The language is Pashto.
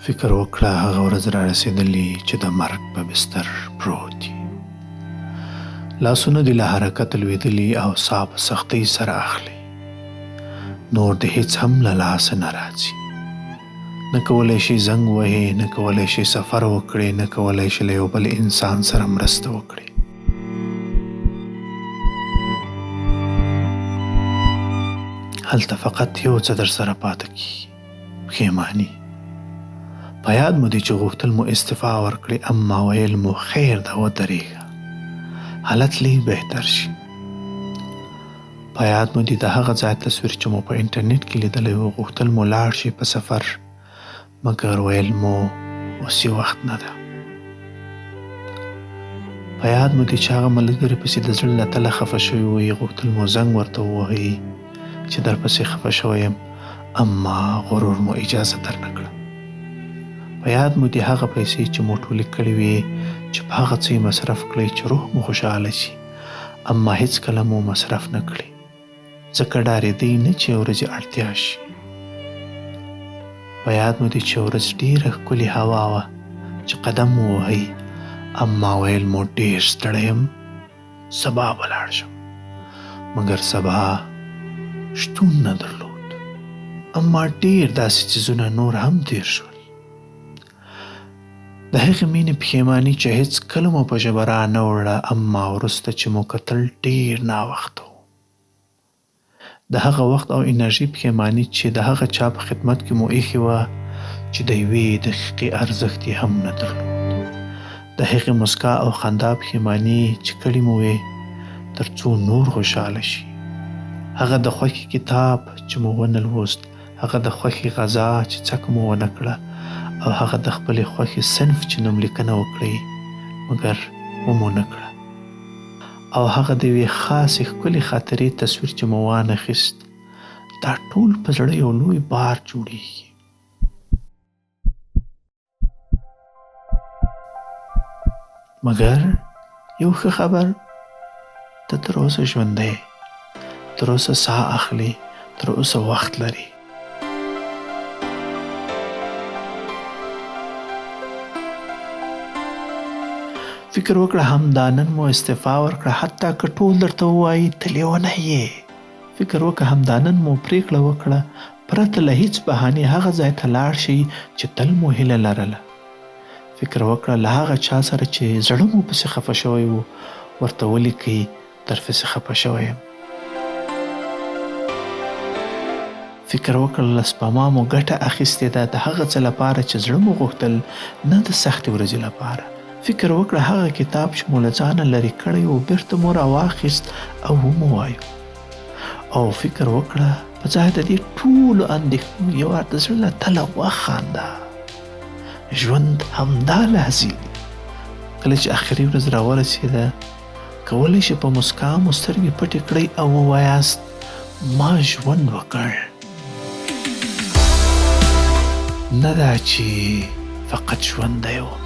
فکر وکړه، هغه ورځ را رسېدلې چې د مرګ په بستر پروت یې، لاسونه دې له حرکت لوېدلي او ساه په سختۍ سره اخلي. نور دې هیڅ هم له لاسه نه راځي. نه کولی شي زنګ وهې، نه کولی شي سفر وکړې، نه کولی شي له یو بل انسان سره مرسته وکړې. هلته فقط یو څه در سره پاته کیږي، پښیماني. په یاد مو دي چې غوښتل مو استعفا ورکړي، اما ویل مو خیر ده، ودرېږه، حالت لږ بهتر شي. په یاد مو دي د هغه ځای تصویر چې مو په انټرنیټ کې لیدلی و، غوښتل مو لاړ شي په سفر، مګر ویل مو اوس یې وخت نه ده. په یاد مو دي چې هغه ملګري پسې د زړه له تله خفه شوي وئ، غوښتل مو زنګ ورته ووهئ چې درپسې خفه شوی یم، اما غرور مو اجازه درنه کړه. په یاد مو دي هغه پیسې چې مو ټولې کړې وې چې په هغه څه یې مصرف کړئ چې روح مو خوشحاله شي، اما هیڅکله مو مصرف نه کړې، ځکه ډارېدئ نه چې یو ورځ یې اړتیا شي. په یاد مو دي چې یو ورځ ډېره ښکلې هوا وه چې قدم ووهئ، اما ویل مو ډېر ستړی یم، سبا به لاړ شم، مګر سبا شتون نه درلود. اما ډېر داسې څیزونه نور هم تېر شول. د هغې مینې پښیماني چې هیڅ کله مو په ژبه را نه وړه، اما وروسته چې مو کتل ډېر ناوخته و. د هغه وخت او انرژي پښیماني چې د هغه چا په خدمت کې مو ایښې وه چې د یوې دقیقې ارزښت یې هم نه درلود. د هغې مسکا او خندا پښیماني چې کړې مو وې تر څو نور خوشحاله شي. هغه د خوښې کتاب چې مو ونه لوست، هغه د خوښې غذا چې څکه مو ونه کړه، او هغه د خپلې خوښې صنف چې نوم لیکنه وکړئ مګر ومو نه کړه، او هغه د یوې خاصې ښکلې خاطرې تصویر چې مو وانه خیست، دا ټول په زړه یو لوی بار جوړیږي. مګر یو ښه خبر، ته تر اوسه ژوندی، تر اوسه ساه اخلي، تر اوسه وخت لري. فکر وکړه، همدا نن مو استعفا ورکړه، حتی که ټول درته ووایي ته لیونی یې. فکر وکړه، همدا نن مو پریکړه وکړه، پرته له هیڅ بهانې هغه ځای ته لاړ شئ چې تل مو هیله لرله. فکر وکړه، له هغه چا سره چې زړه مو پسې خفه شوی و، ورته ولیکئ درپسې خفه شوی یم. فکر وکړه، له سپما مو ګټه اخیستې ده د هغه څه لپاره چې زړه مو غوښتل، نه د سختې ورځې لپاره. فکر وکړه، هغه کتاب چې مو له ځانه لرې کړی و، بیرته مو راواخیست او ومو وایو. او فکر وکړه، په ځای د دې ټولو اندېښنو یو وار د زړه له تله وخانده. ژوند همدا لحظې دي. کله چې اخري ورځ راورسېده، کولی شئ په مسکا مو سترګې پټې کړئ او ووایاست ما ژوند وکړ، نه دا چې فقط ژوندی وم.